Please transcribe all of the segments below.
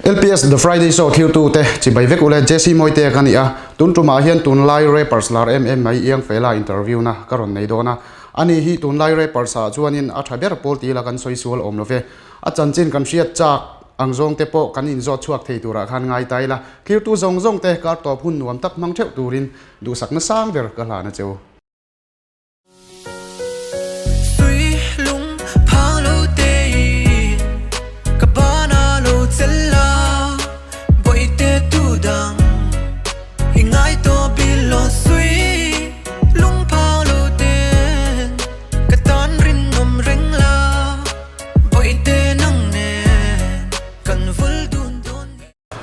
LPS The Friday Show thirtute chibai vek ule Jesse Mawite ka ni a, tun tumah hian tunlai rappers lar em em mai Iang Fela interview na ka rawn nei dawn a, ani hi tunlai rappers ah chuanin a tha ber pawl tila kan sawi sual awm love, a chanchin kan hriat chak ang zawng te pawh kan inzawt chhuak thei turah khan ngai ta ila, thirtu zawng zawng te kar tawp hun nuam tak hmang theuh turin duhsakna sang ber ka hlan a cheu.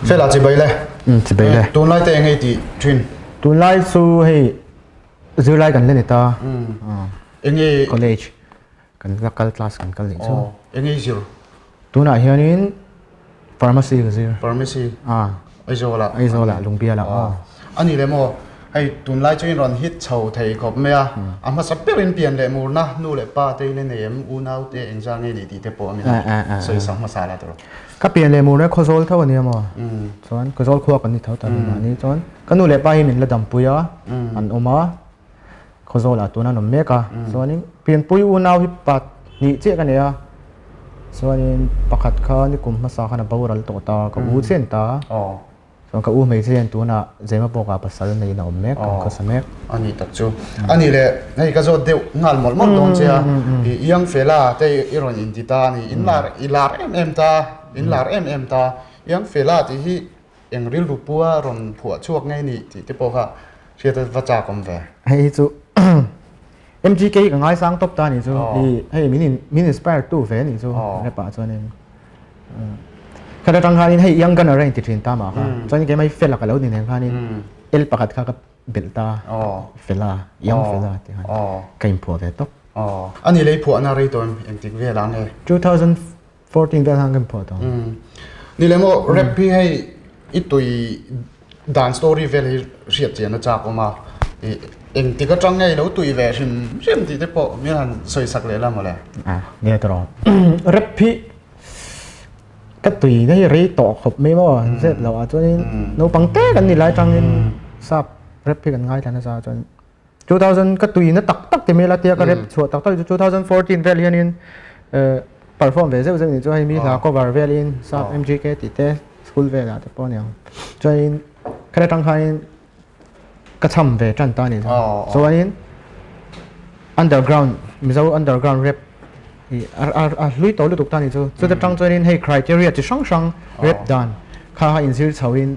Fela chibai le. Chibai le. Tunlai te eng ei tih thin? Tunlai chu hei zirlai kan la ni ta. Eng ei? College kan la kal class kan kal nih chu. Eng ei zir? Tunah hianin pharmacy ka zir. Pharmacy? Aizawl ah? Aizawl ah Lungbial ah. Ani le maw hei tunlai chu in rawn hit chho thei khawp mai a, a hmasa berin pian leh murna nu leh pa te in a nei em unau te engzah nge ni tih te pawh a min sawi sak hmasa la tawh. Ka pian leh murna Khawzawl tho a nia maw? Chuan Khawzawl khua kan ni tho ta mahni chuan ka nu leh pa hi min la dampui a an awm a Khawzawl ah tun an awm mek a chuanin pianpui unau hi pa hnih chiah ka nei a chuanin pakhat kha nikum hmasa khan a boral tawh ta ka u chian ta. Chuan ka u hmeichhe hian tunah Zema pawkah pasal neiin a awm mek, kan khawsa mek. A ni tak chu. A ni le, hei ka zawt deuh nghal mawlh mawlh dawn che a, i Young Fela te i rawn inti ta a ni, in lar i lar em em ta, in lar em em ta. Young Fela tih hi eng rilru pua rawn phuah chhuak ngei ni tih te pawh kha hriat a va chak awm ve. Hei hi chu MGK hi ka ngaisang tawp ta a nih chu, i hei min min inspire tu ve a nih chu rap ah chuanin. Khat atang khanin hei young gunner a inti thin ta mah kha chuan keimah hi fela ka lo ni nen khanin el pakhat kha ka belh ta fela young fela tih khan ka inphuah ve tawp. A ni lei phuahna rei tawh em engtik vel ah nge? 2014 vel khan ka inphuah tawh. Ni leh maw rap hi hei i tui dan story vel hi hriat chian a chak awm a engtik atang nge i lo tui ve hrim hrim tih te pawh min han sawi sak leh la mawle. Nia tawh rap hi Ka tui na hi rei tawh khawp mai maw zet loh ah chuanin naupang te kan ni lai tangin sap rep hi kan ngaithla nasa chuan 2000 ka tui na tak tak ti mai la tia ka rep chhuah tak tak chu 2014 vel hianin perform ve zeuh zeuh ni chuan hei mi hla cover velin sap MGK tih te school velah te pawh a ni ang chuanin khat atang khanin ka cham ve tan ta a ni chuanin underground Mizo underground rep a hlui tawh lutuk ta a ni chu chuta tang chuanin hei criteria chi hrang hrang rep dan kha a inzir chho in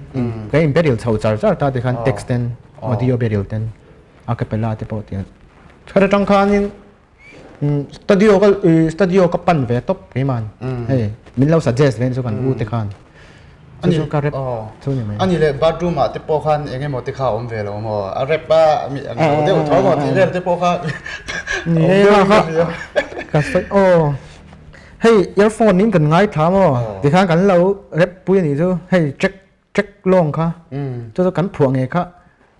ka in beril chho char char ta tikhan text ten audio beril ten a capella te pawh tiang chuta tang khanin studio ka studio ka pan ve tawp keiman hei min lo suggest ve chu kan u te khan Ani chu ka rep chu ni mai. Ani leh bathroom ah te pawh khan eng emaw te kha a awm ve lo maw? A rep a mi ang lo deuh tho maw tih vel te pawh kha awm deuh in ka hria. Ka sawi aw hei earphone in kan ngaithla maw tikhan kan lo rep pui a nih chu hei track track lawng kha chu chu kan phuah ngei kha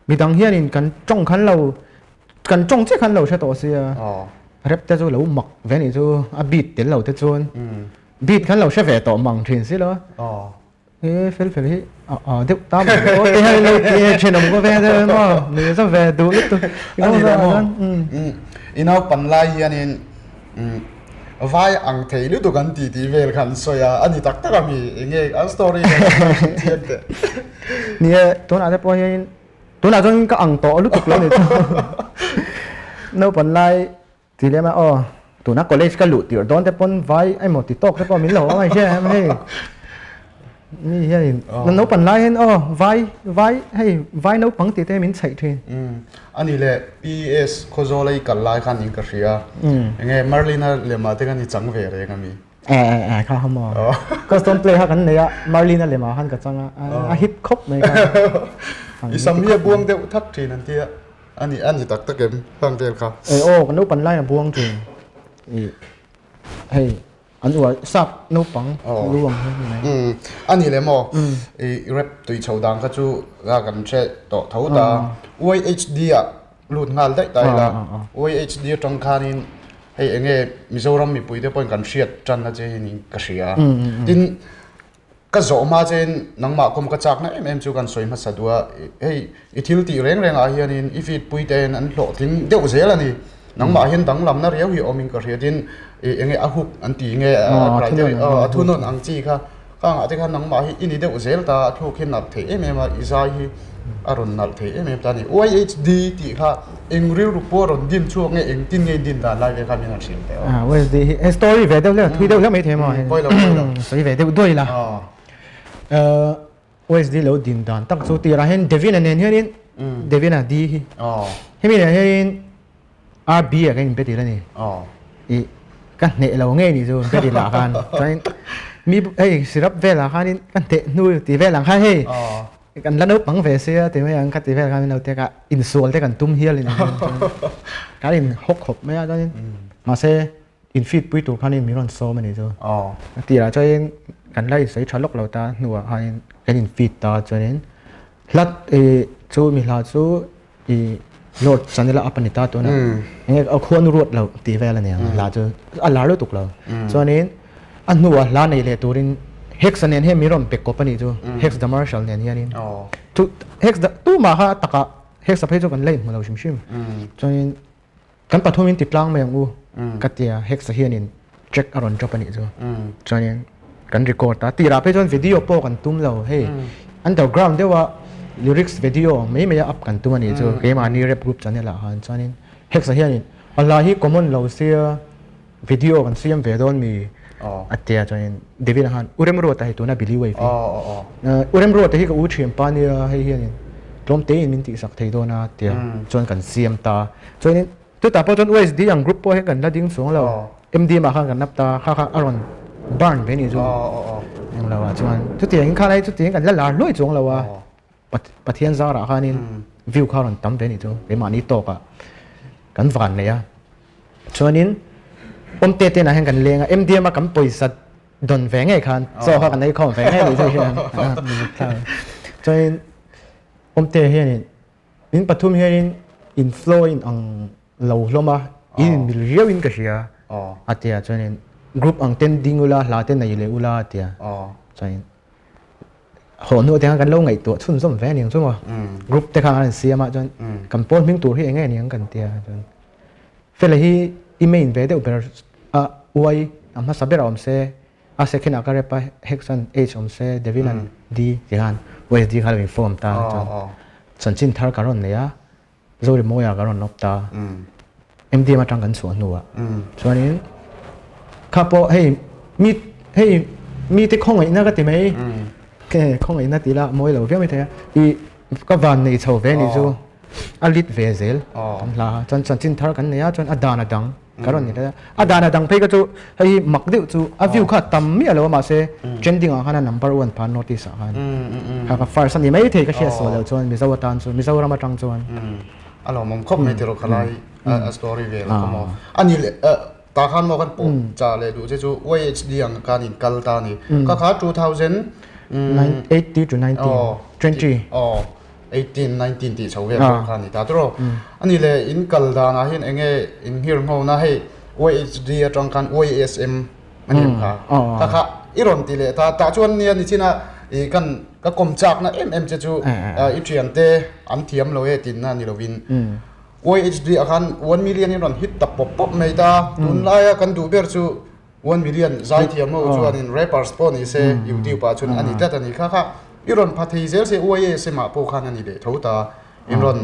midang hianin kan tawng khan lo kan tawng chiah khan lo hre tawh sia rep te chu lo mak ve a nih chu a beat tel lo te chuan. Beat khan lo hre ve tawh mang thin si lo. He fel fel hi a deuh ta mai aw te hai lo ti he thenawm ko ve deuh maw ni za ve duh lutuk. Ani le maw i naupan lai hianin vai ang thei lutuk an ti tih vel khan sawi a, ani tak tak ami enge an story vel kha thiam teh. Ni e tunah te pawh hianin tunah chuan ka ang tawh lutuk lo ni chu. Naupan lai Ti lem a aw, tuna college ka luh tirh dawn te pawn vai emaw ti tawk te pawh min lo awm a hria em hei. Mi hianin naupang lai hian aw vai vai hei vai naupang tih te min chhaih thin. Ani le PS Khawzawl a i kal lai khan in ka hria. Enge Merlin-a lema te khan i chang ve reng ami? E e e kha ha maw. Custom play kha kan nei a Merlin-a lema khan ka chang a a hit khawp mai kha. I sam hi a buang deuh thak thin an tia. A ni a ni tak tak em hlang vel kha. E aw kan naupan lai a buang thin i hei an uar sap naupang lu ang hi ni mai. A ni le maw i rep tui chho dan kha chu a kan hre tawh tho ta YHD ah lut nghal daih ta ila YHD atang khanin hei enge Mizoram mipui te pawhin kan hriat tan na che hi niin ka hria tin. Ka zawh hma chein nangmah kawm ka chakna em em chu kan sawi hmasa duh a, hei i thil tih reng rengah hianin i feed pui tein an hlawhtling deuh zel a ni. Nangmah hian danglamna riau hi awmin ka hria tin eng nge a hook an ti nge a criteria a thunawn ang chi kha khangah te khan nangmah hi i ni deuh zel ta a thluk hi nalh thei em em a i zai hi a rawn nalh thei em em ta a ni. YHD tih kha eng rilru pawh a rawn din chhuak nge engtin nge din dan lai ve kha min rawn hrilh teh aw. YHD hi he story ve deuh hlek a thui deuh hlek mai thei maw pawi lo pawi lo sawi ve deuh duai la. YHD lo din dan tak chu tirah hian Devina nen hianin Devina D hi hemi nen hianin RB ah kan inbe tir a ni. I ka hneh lo ngei ni chu ka ti lah khan. Chuan mi hei syrup velah khanin ka hneh hnu ti vel ang khan hei kan la naupang ve sia ti mai ang ka ti vel khan min lo tek a insual te kan tum hial in kan in hawk khawp mai a chuanin mahse in feed pui tur khanin min rawn sawm a ni chu. A tirah chuanin kan la insawi tha lawk lo ta hnuah khanin kan in feed ta chuanin hlat chu mi hla chu i Lord channel a up ani ta tuna enge a khuan ruat lo ti vel ani ang hla chu a lar lutuk lo chuanin a hnuah hla nei leh turin Hex nen hian min rawn pe kawp ani chu Hex the Marshal nen hianin chu Hex the tumah kha a takah Hex a phei chu kan la inhmu lo hrim hrim chuanin Kan pathumin ti tlang mai ang u ka tia Hexa hianin track a rawn drop a nih chu. Chuanin kan record a, tirah phei chuan video pawh kan tum lo hei underground deuha lyrics video ang mai maia up kan tum a nih chu keimahni rap group channel ah khan chuanin Hexa hianin a hla hi common lo sia video kan siam ve dawn mi a tia chuanin Devin-a khan U Remruata hei tuna Billy Wave hi U Remruata hi ka u thianpa nia hei hianin tlawm tein min tihsak thei dawn a tia chuan kan siam ta. Chuanin chutah pawh chuan USD ang group pawh hian kan la ding chuang lo. MDM ah khan kan lap ta kha kha a rawn burn ve nih chu. Eng lo ah chuan chutiang in khan ai chutiang kan la lar hluai chuang lo a. Pathian zarah khanin view kha a rawn tam ve nih chu keimahni tawk ah kan van nei a. Chuanin awmte te ah hian kan leng a MDM a kan pawisa dawn ve ngei khan chaw kha kan ei khawm ve ngei nih chu hian. Chuanin awmte hianin In pathum hianin in flow a in ang lo hlawm a, in inmil riau in ka hria a tia chuanin group ang ten ding ula hla te nei leh ula a tia chuanin haw hnuah te khan kan lo ngaihtuah chhunzawm ve aniang chu maw group te khan an siam a chuan kan pawl hming tur hi eng nge aniang kan tia chuan fela hi i main ve deuh ber a uai a hmasa ber a awm se A second ah ka rep a Hex an H awm se Devin an D ti khan USD kha lo in form ta chuan chanchin thar ka rawn nei a Zorimawia ka rawn awp ta MDM atang kan chhuah hnuah chuanin kha pawh hei mi hei mite khawngaihna ka ti mai khawngaihna tih lah mawi lo viau mai thei a i ka van nei chho ve nih chu a lit ve zel kan hla chuan chanchin thar kan nei a chuan a dan a dang Ka rawn ni hle a. A dan a dang phei kha chu hei hi mak deuh chu a view kha tam miah lo a mahse trending ah khan a number one pha notice ah khan kha ka first a ni mai thei ka hriat sual loh chuan Mizo atan chuan Mizoram atang chuan. A lawmawm khawp mai tiraw khalai a story vel a maw. A ni leh tah khan maw kan pawh chah leh duh che chu YHD ang khan in kal ta a ni. Kha kha 2080 to 19 20. Aw. 18, 19 tih chho vel pawh kha a ni ta tawh. A ni le, in kal danah hian eng nge in nghirngho hei YHD atang khan YSM a ni em kha? Kha kha i rawn ti leh ta, tah chuan nia nichina i kan ka kawm chakna em em che chu i thiante an thiam lo e tinna ni lovin YHD ah khan 1 million in rawn hit ta pawp pawp mai ta, tunlaia kan duh ber chu 1 million zaithiam ho chuanin rappers pawh ni se youtube ah chuan a ni tlat a ni kha kha i rawn pha thei zel se UASM ah pawh khan a ni leh tho ta in rawn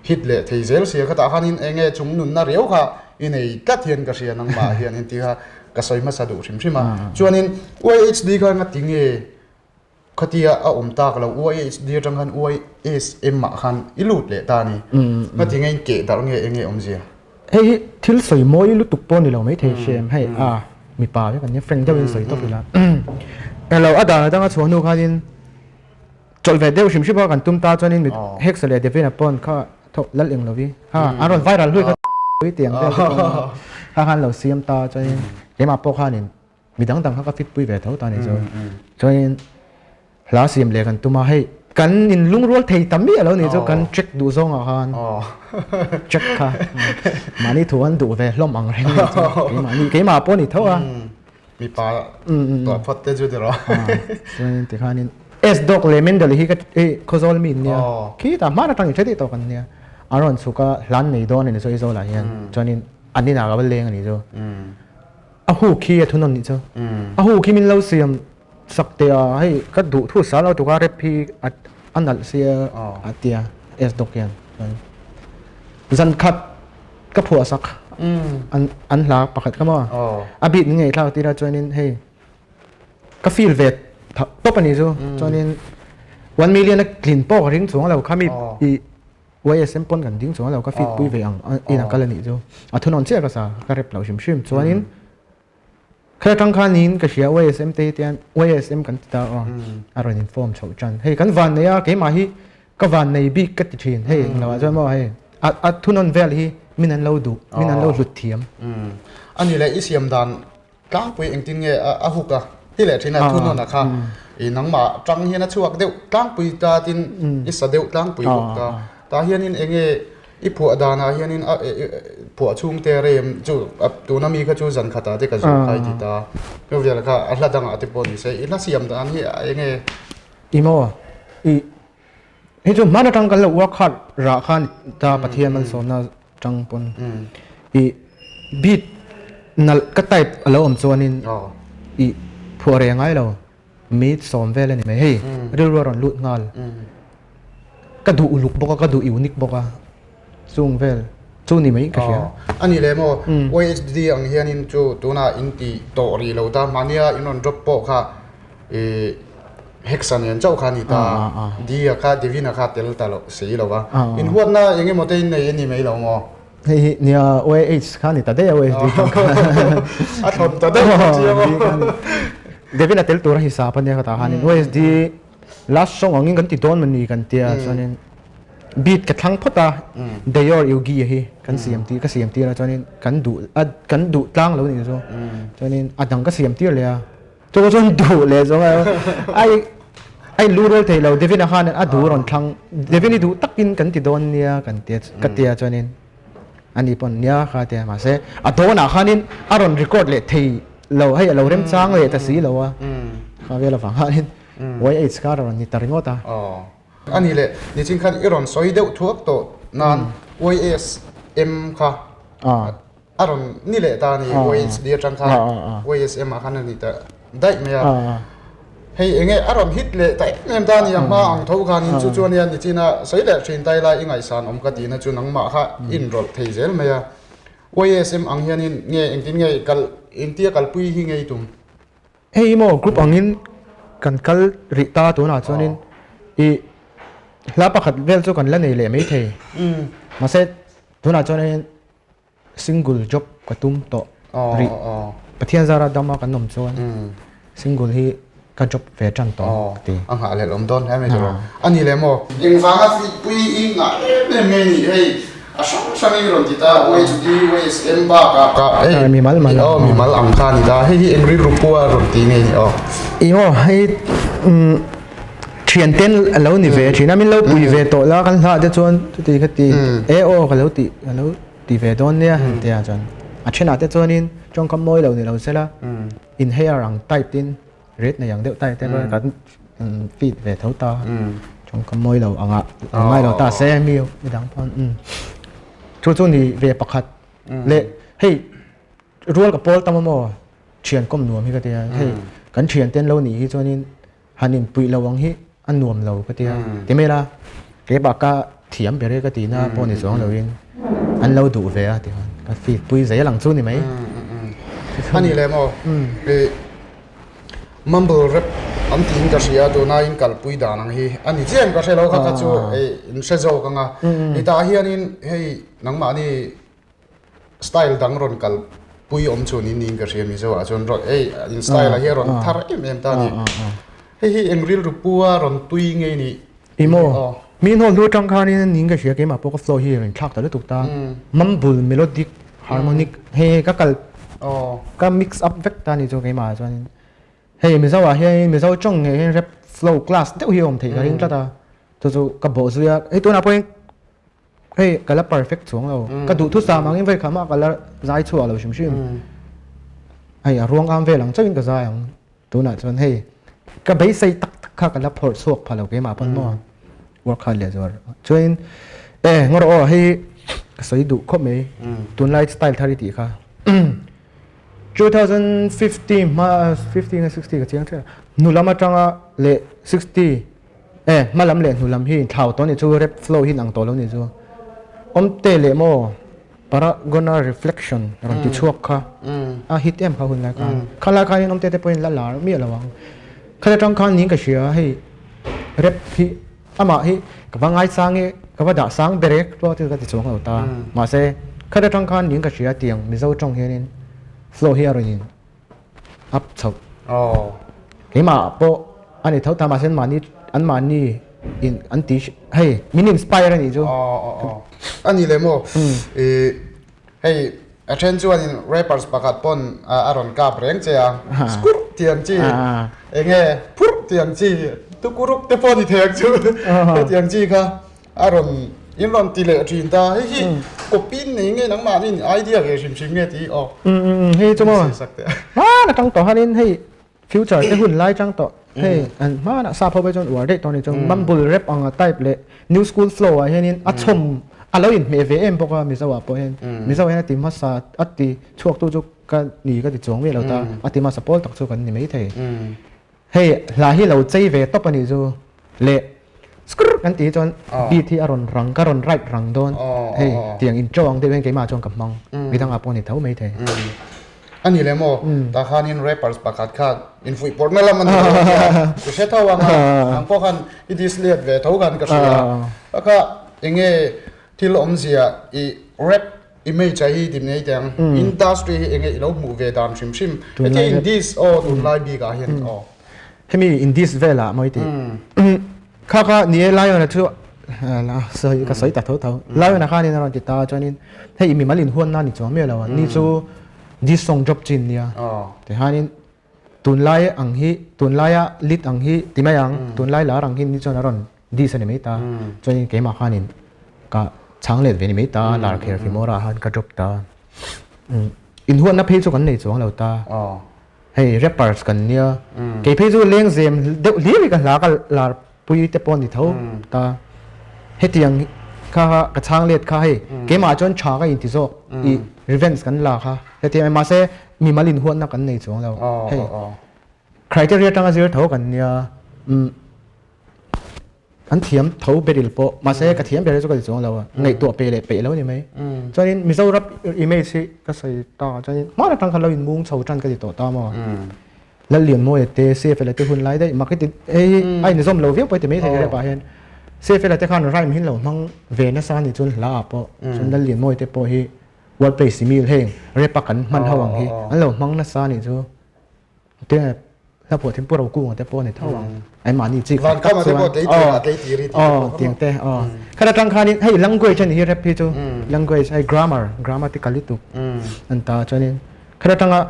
hit leh thei zel sia khatah khanin eng nge chung nunna riau kha i nei tlat hian ka hria nangmah hian in tih kha ka sawi hmasa duh hrim hrim a chuanin UAHD kha ngati nge Khatia a awm tak lo UIHD atang khan UISM ah khan i lut leh ta a ni. Ngati nge in keh darh nge enge awmzia? Hei hi thil sawi mawi lutuk pawh ni lo mai thei hrem hei a mipa vek an nia frank deuhin sawi tawp ila. Elo a dan atanga chhuah hnu khanin chawlh ve deuh hrim hrim a kan tum ta chuanin mi Hexa leh Devina pawn kha thawk lal eng lovi ha an rawn viral hlui kha tiang vel te pawh kha khan lo siam ta chuanin keimah pawh khanin Mi dang dang kha ka fit pui ve tho ta ni chu. Chuanin hla siam leh kan tum a, hei kan in lungrual thei ta miah lo ni chu kan check duh zawng ah khan check kha mahni thu an duh ve hlawm ang reng ni chu keimahni keimah pawh ni tho a. Mipa tawh phawt te chu tiraw. Chuanin tikhanin S dawk leh Mendel hi ka hei Khawzawl mi an nia. Khitah hman atang in hre daih tawh kan nia. A rawn chhuk a hlan nei dawn a ni chu Aizawl ah hian. Chuanin an inah ka va leng a ni chu. A hu khi a thunawn nih chu. A hu khi min lo siam sak teh a hei ka duh thu sa lo tuk a rep hi a nalh sia a tia S dawk hian. Zan khat ka phuah sak an an hla pakhat kha maw a beat ngei thlak tir a chuanin hei ka feel ve tawp ani chu chuanin 1 million a tlin pawh ka ring chuang lo kha mi i YSM pawn kan ding chuang lo ka feed pui ve ang in a kal ani chu a thunawn chiah ka sa ka rep lo hrim hrim chuanin Kha atang khanin ka hria YSM te hi tian YSM kan ti ta aw a rawn inform chhoh tan. Hei kan van nei a keimah hi ka van nei bik ka ti thin hei englo ah chuan maw hei a a thunawn vel hi min an lo duh min an lo hlut thiam. Ani leh i siam dan tlangpui engtin nge a hook a ti leh thin a thunawn a kha i nangmah tang hian a chhuak deuh tlangpui ta tin i sa deuh tlangpui bawk ta. Tah hianin enge i phuah danah hianin a phuah chhungte rem chu tuna mi kha chu zan khatah te ka zawh kha i ti ta. Chu vel kha a hla dangah te pawh ni se i hla siam dan hi enge. I maw i hei chu hman atang kan lo work hard rah khan ta Pathian malsawmna tang pawn i beat nalh ka type a lo awm chuanin i phuah reng ngai lo. Meet sawm vel a ni mai. Hei rilru a rawn lut nghal. Ka duh uluk bawk a, ka duh unique bawk a, chung vel chu ni mai ka hria. A ni leh maw? YHD ang hianin chu tunah in ti tawh rih lo ta, mahnia in rawn drop pawh kha ih Hexa nen chauh kha a ni ta, D-a kha Devin-a kha tel ta loh si lo va. Inhuatna eng emaw te in nei a ni mai lo maw? Hei hi nia OAH kha ni ta daih a OHD kha. A thlawm ta daih a chiang a. Devin a tel tur a hisap ania ka tah khanin OSD last song angin kan ti dawn mawni kan tia chuanin beat ka thlang phawt a Dayor Yogi hi kan siam tir ka siam tir a chuanin kan duh kan duh tlang lo ni chu chuanin a dang ka siam tir leh a Chu chuan duh leh zawng a ai ai lu rual thei lo Devin a khan a duh rawn thlang Devin i duh takin kan ti dawn nia kan tia ka tia chuanin ani pawn nia kha tia mahse a dawnah khanin a rawn record leh thei lo hei a lo remchang leh ta si lo a kha vel avang khanin YH kha a rawn ni ta ringawt a. Ani leh nichin khan i rawn sawi deuh thuak tawh nan YSM kha a rawn ni leh ta a ni YHD atang khan YSM ah khan a ni ta daih mai a hei enge a rawn hit leh ta em em ta a ni a hma ang tho khanin chu chu ania nichina sawi leh thin ta ila i ngaihsan awm ka tihna chu nangmah kha inrawlh thei zel mai a YSM ang hianin nge engtin nge kal engtia kalpui hi nge i tum? Hei maw group angin kan kal rih ta tunah chuanin i hla pakhat vel chu kan la nei leh maithei mahse tunah chuanin Single job ka tum tawh rih. Pathian zara dama kan awm chuan single hi ka job ve tan tawh ka ti. A nghah leh awm dawn hle mai tawh. A ni leh maw? Engvanga fitpui i nghah em em nge nih hei a hrang hrang i rawn ti ta YHD, YSM bakah ka hei mimal mal aw mimal ang kha a ni ta hei hi eng rilru pua rawn ti nge nih aw. I aw hei thian ten a lo ni ve thin a min lo pui ve tawh la kan hlah te chuan chuti kha ti e aw ka lo ti ka lo ti ve dawn nia han tia chuan a thenah te chuanin tawngkam mawi lo ni lo sela in hair ang type tin red nei ang deuh type te kan feed ve tho ta tawngkam mawi lo anga ngai lo ta se mi midang pawn chu chu ni ve pakhat leh hei rual ka pawl tam a maw thian kawm nuam hi ka tia hei kan thian ten lo nih hi chuanin han inpuih lo ang hi a nuam lo ka tia ti mai la keimah ka thiam ber e ka tihna pawh ni chuang loin an lo duh ve a ti khan ka feed pui zel ang chu ni mai. A ni leh maw i mumble rap an tiin ka hria tuna in kalpui dan ang hi a ni chiah em ka hre lo kha kha chu in hre zawk ang a i tah hianin hei nangmahni Style dang rawn kal pui awm chhun in niin ka hria Mizo ah chuan rawn ei in style ah hian rawn thar em em ta a ni. Hei hi eng rilru pu a rawn tui nge ni? I maw? Mi hnawl hnu atang khanin a niin ka hria keimah pawh ka flow hi rawn thlak ta lutuk ta. Mumble, melodic, harmonic hei hei ka kal ka mix up vek ta a ni chu keimah ah chuanin. Hei Mizo ah hianin Mizo tawng ngei hian rap flow class deuh hi a awm theih ka ring tlat a. Chu chu ka bawh zui a, hei tunah pawhin Hei ka la perfect chuang lo. Ka duh thusam angin vei kha mah ka la zai chhuah lo hrim hrim. Hei a ruang am vel ang chauhin ka zai ang. Tunah chuan hei ka beisei tak tak kha ka la phawrh chhuak pha lo keimah pawn maw work hard leh zuar. Chuanin e ngaw rawh aw hei ka sawi duh khawp mai tunlai style thar i tih kha 2015 hma 15 nge 60 ka chiang ṭheuh hnu lam atanga leh 60 e hma lam leh hnu lam hi inthlau tawh a nih chu rap flow hi inang tawh lo a nih chu awmte leh maw Paragona Reflection rawn ti chhuak kha a hit em kha hun lai khan. Kha lai khan in awmte te pawhin la lar miah lo ang. Kha atang khan niin ka hria hei rap hi amah hi ka va ngaisang e ka va dah sang ber e pawh chu ka ti chuang lo ta. Mahse kha atang khan niin ka hria tiang Mizo tawng hianin flow hi a rawn in up chhoh. Keimah pawh a ni tho ta mahse an mahni an mahni in an ti hei min inspire a nih chu. A ni le maw hei a then chuanin rappers pakhat pawn a rawn kap reng che a skur tih ang chi enge phurh tih ang chi tukuruk te pawh ni thei ang chu hetiang chi kha A rawn in rawn ti leh thin ta, hei hi copy nei nge nangmah nin idea ve hrim hrim nge tih aw. Hei chu maw hman atang tawh hanin hei future te hun lai chang tawh hei an hmanah sap ho pawh chuan uar daih tawh a ni chuan mumble rap anga type leh new school flow ah hianin a chhawm a lo inhmeh ve em bawk a Mizo ah pawh hian Mizo ah hian a ti hmasa a ti chhuak tu chu ka ni ka ti chuang miah lo ta a ti hmasa pawl tak chu kan ni maithei. Hei hla hi lo chei ve tawp a nih chu leh skrr kan tih hi chuan beat hi a rawn rang ka rawn write rang dawn hei tiang intro ang deuh hian keimah chuan ka hmang midangah pawh a ni tho mai thei. A ni le maw tah khanin rappers pakhat khan infuihpawrhna lam a ni lo a tia i hre tho ang a nang pawh khan i disliat ve tho khan ka hria a kha enge thil awmzia i rap Image a hi dim nei teh ang. Industry hi enge i lo hmuh ve dan hrim hrim. Hetia in dis aw tunlai bik ah hian aw. Hemi in dis vel ah mawi tih. Kha kha ni e Lion a chu sorry ka sawi ta tho tho. Lion a khanin a rawn ti ta chuanin hei mimal inhuan na ni chuang miah lo a. Ni chu dis song drop chin nia. Tihianin tunlai ang hi tunlaia lit ang hi ti mai ang tunlai lar ang hi ni chuan a rawn dis a ni mai ta chuanin keimah khanin ka chhang let ve ni mai ta lar kher fimawr ah khan ka drop ta inhuatna phei chu kan nei chuang lo ta hei rappers kan nia kei phei chu lengzem deuh hlir hi ka hla ka lar pui te pawh a ni tho ta hetiang kha ka chhang let kha hei keimah chuan tha ka inti zawk i revenge kan la kha hetiang mahse mimal inhuatna kan nei chuang lo hei criteria atanga zir tho kan nia an thiam tho beril pawh mahse ka thiam ber chu ka ti chuang lo a ngaihtuah pe leh peih lo ni mai chuanin Mizoram image hi ka sawi ta chuanin hman atang khan lo inmung chho tan ka ti tawh ta maw Lallianmawia te CFL te hun lai daih mak i ti hei hi a inzawm lo viau pawh i ti mai thei rep ah hian CFL te khan rhyme hin lo hmang ve nasa a nih chuan hla ah pawh chuan Lallianmawia te pawh hi wordplay simil heng rep a kan hman ho ang hi an lo hmang nasa a nih chu te hla phuah thim pu Rokunga te pawh a ni tho ang anmahni chi khat tak chuan aw tiang te aw khat atang khanin hei language a ni hi rep hi chu language hei grammar grammatical lutuk an ta chuanin Khat atanga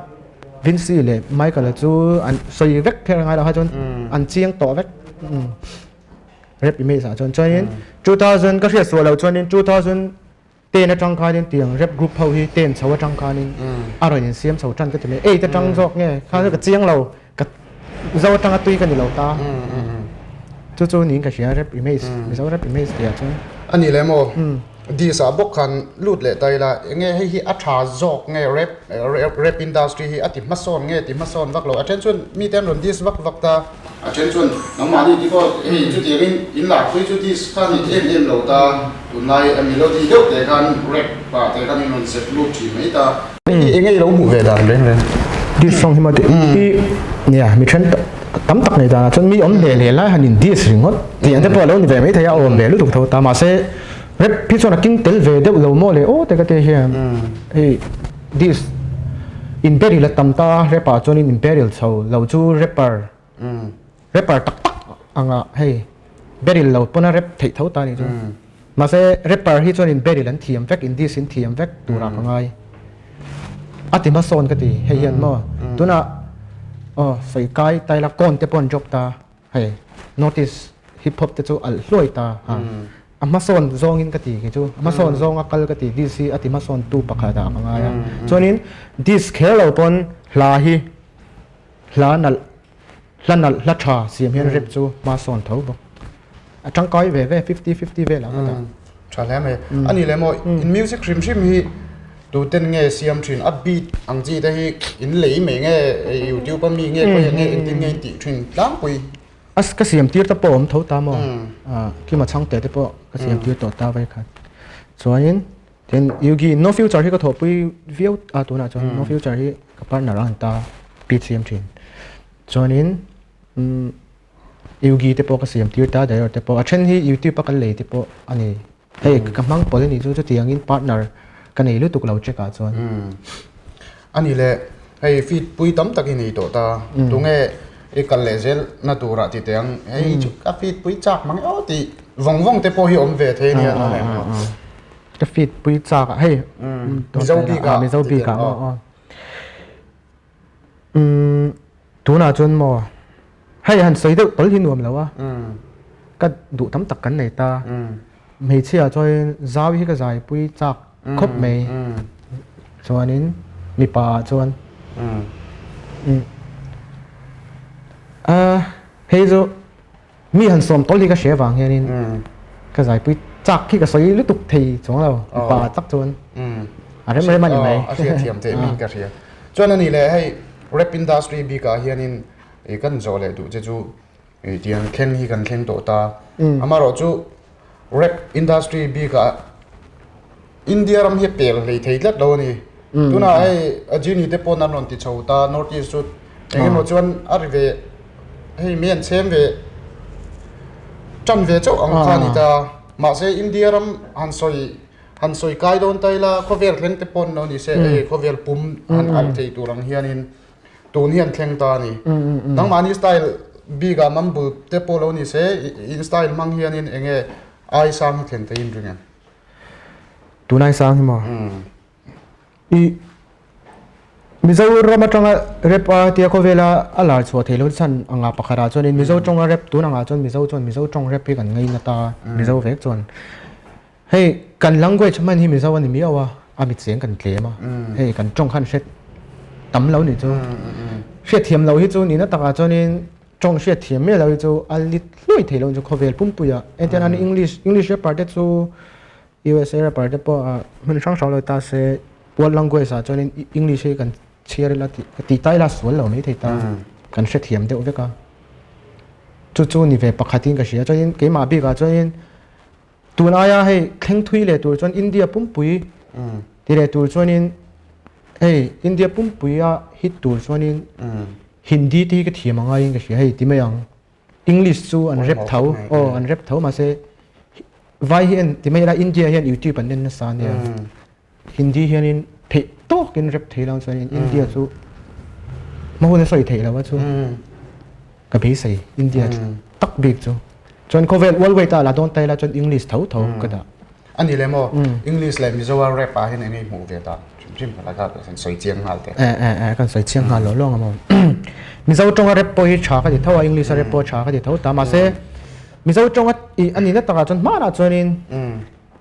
Vincy leh Michael-a chu an sawi vek kher ngai lo kha chuan an chiang tawh vek. Rap image ah chuan chuanin 2000 ka hriat suah loh chuanin 2010 atang khanin tiang rap group ho hi ten chho atang khanin a rawn insiam chho tan ka ti mai. Eight atang zawk nge kha chu ka chiang lo ka zo atanga tui ka ni lo ta. Chu chu niin ka hria rap image Mizo rap image tih ah chuan. A ni leh maw? Disa bawk khan lut leh ta ila, enge hei hi a tha zawk nge rap rap industry hi a ti hmasawn nge ti hmasawn vak lo, a then chuan mite an rawn dis vak vak ta, a then chuan nangmahni ti pawh hei chutiangin in larpui chu dis kha ni em em lo ta, tunlai a melody deuh te khan rap ah te khan in rawn zep lut thin mai ta. Hei hi enge i lo hmuh ve dan reng reng? Dis song hi maw tih hi nia mi then tam tak nei danah chuan mi awm hle hle lai han in dis ringawt tih ang te pawh a lo ni ve maithei a, a awm ve lutuk tho ta mahse Rap hi chuan a king tel ve deuh lo maw le aw te ka ti hian hei this imperial a tam ta rap ah chuanin imperial chho lo chu rapper rapper tak tak anga hei beril lo pawn a rap theih tho ta ni chu mahse rapper hi chuan in beril an thiam vek in this in thiam vek turah ka ngai a ti hmasawn ka ti hei hian maw tunah aw sawi kai taila kawn te pawh an drop ta hei notice hip hop te chu alh hluai ta. A hmasawn zawngin ka ti kei chu. A hmasawn zawnga kal ka ti. Diss hi a ti hmasawn tu pakhat ah ka ngai a. Chuanin diss kher lo pawn hla hi hla nalh hla nalh hla tha siam hian rap chu hmasawn tho bawk. A tangkai ve ve 50 50 velah ka dah. Tha hle mai. A nih leh maw in music hrim hrim hi tuten nge siam thin? A beat ang chi te hi in lei mai nge youtube a mi nge khawiah nge engtin nge in tih thin tlangpui? A ka siam tir te pawh a awm tho ta maw? Kima chhangte te pawh ka siam tir tawh ta vai khat. Chuanin tin Yugi No Future hi ka thawhpui viau a tunah chuan No Future hi ka partner a han ta beat siam thin. Chuanin Yugi te pawh ka siam tir ta Dayor te pawh a then hi YouTube a kan lei te pawh a ni. Hei ka hmang pawlh a nih chu chutiangin partner ka nei lutuk lo check ah chuan. A ni le, hei feed pui tam tak i nei tawh ta, tunge i kal leh zel na turah ti teh ang, hei chu ka feed pui chak mang emaw tih vawng vawng te pawh hi awm ve thei a nia. Ka feed pui chak ah hei Mizo bik ah Mizo bik ah maw aw. Tunah chuan maw hei han sawi deuh tawl hi nuam lo a, ka duh tam tak kan nei ta. Hmeichhia chuan zau hi ka zaipui chak khawp mai chuanin mipa ah chuan hei chu mi han sawm tawl hi ka hria vang hianin ka zaipui chak hi ka sawi lutuk thei chuang lo mipa tak chuan a rem rem a ni mai. A hriatthiam theih min ka hria. Chuan a nih leh hei rap industry bikah hianin kan zawh leh duh che chu tiang thleng hi kan thleng tawh ta. Amaherawh chu rap industry bikah India ram hi a pel hlei thei tlat lo a ni. Tunah hei Ajini te pawn an rawn ti chho ta, North East chu eng emaw chuan a ri ve, hei mi an chhem ve, tan ve chauh ang kha a ni ta. Mahse India ram han sawi han sawi kai dawn ta ila khawvel thleng te pawn lo ni se, hei khawvel pum han alh thei tur ang hianin tun hi an thleng ta a ni. Nangmahni style bikah mambul te pawh lo ni se, in style hmang hianin eng nge ai sang hi thlen theiin ring em? Tunai sang hi maw? I Mizoram atanga rap a tia khawvela a lar chhuah theih loh chhan anga pakhatah chuanin Mizo tawnga rap tun angah chuan Mizo chuan Mizo tawng rap hi kan ngaina ta Mizo vek chuan hei kan language hman hi Mizo a ni miau a a mit cheng kan tlem a hei kan tawng khan hre tam lo nih chu hriatthiam loh hi chu nihna takah chuanin Tawng hriat thiam miah lo hi chu a lit hluai thei lo chu khawvel pumpui ah entirna an English English rapper te chu USA rapper te pawh ah hmun hrang hrang lo ta se world language ah chuanin English hi kan chhiar ila tih ka tih ta ila sual lo mai thei ta kan hrethiam deuh vek a chu chu ni ve pakhat in ka hria chuanin keimah bik ah chuanin Tun aia hei thleng thui leh tur chuan India pumpui ti leh tur chuanin hei India pumpui a hit tur chuanin Hindi te hi ka thiam angai in ka hria hei ti mai ang. English chu an rep tho aw an rep tho mahse vai hi en ti mai ila India hian YouTube an en nasa ania. Hindi hianin theih tawkin rep thei lo chuanin India chu hma hun a sawi theih lo a chu ka beisei India tak bik chu chuan khawvel world wide ah la dawn ta ila chuan English tho tho ka dah. A ni le maw English leh Mizo a rap ah hian eng nge hmuh ve ta hrim hrim ka la ka kan sawi chiang nghal teh. Eh eh eh kan sawi chiang nghal lo lo ang a maw. Mizo tawnga rap pawh hi tha ka ti tho a English a rap pawh tha ka ti tho ta mahse Mizo tawnga a nihna takah chuan hmanah chuanin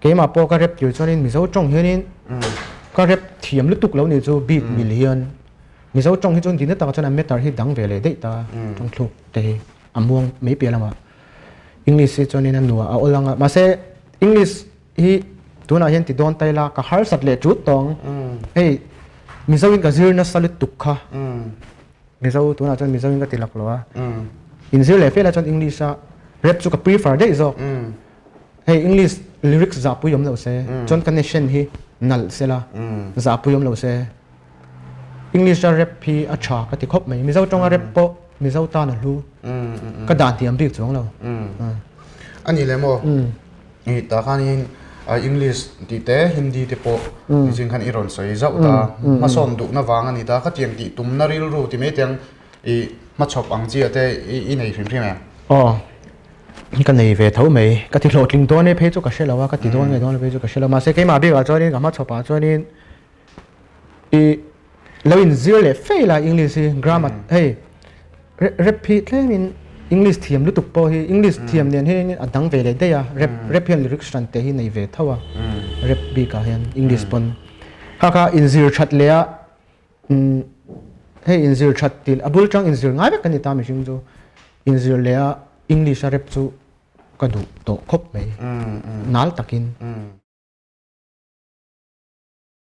Keimah pawh ka rep tir chuanin Mizo tawng hianin ka rep thiam lutuk lo nih chu beat mil hian Mizo tawng hi chuan dina takah chuan a meter hi dang ve leh daih ta tawng thluk te hi a muang mai piah lamah English hi chuanin a nuah a awl anga mahse English hi tunah hian ti dawn ta ila ka harsat leh tut tawng hei Mizo in ka zir nasa lutuk kha Mizo tunah chuan Mizo in ka ti lak lo a inzir leh fel ah chuan English a rep chu ka prefer daih zawk. Hei English lyrics zahpui awm lo se chuan ka nation hi nalh se la zahpui awm lo se English a rap hi a tha ka ti khawp mai Mizo tawnga rap pawh Mizo tan a hlu ka dan thiam bik chuang lo. A ni le maw i tah khanin English tih te Hindi te pawh nichin khan i rawn sawi zauh ta hmasawn duhna vang a ni ta khatiang tih tumna rilru ti mai tiang i hmachhawp ang chi ah te i nei hrim hrim em? Aw. Ka nei ve tho mai. Ka ti hlawhtling dawn e phei chu ka hre lo a, ka ti dawn nge dawn lo phei chu ka hre lo. Mahse keimah bikah chuanin ka hmachhawpah chuanin i lo inzir leh fei la English hi grammar hei rep hi tlemin. English thiam lutuk pawh hi English thiam nen hian a dang ve leh daih a, rap rap hian lyrics hran te hi nei ve tho a, rap bikah hian English pawn kha kha inzir that leh a hei inzir that tih a bul tang inzir ngai vek a ni ta mihring chu inzir leh a English a rap chu ka duh tawh khawp mai nal takin.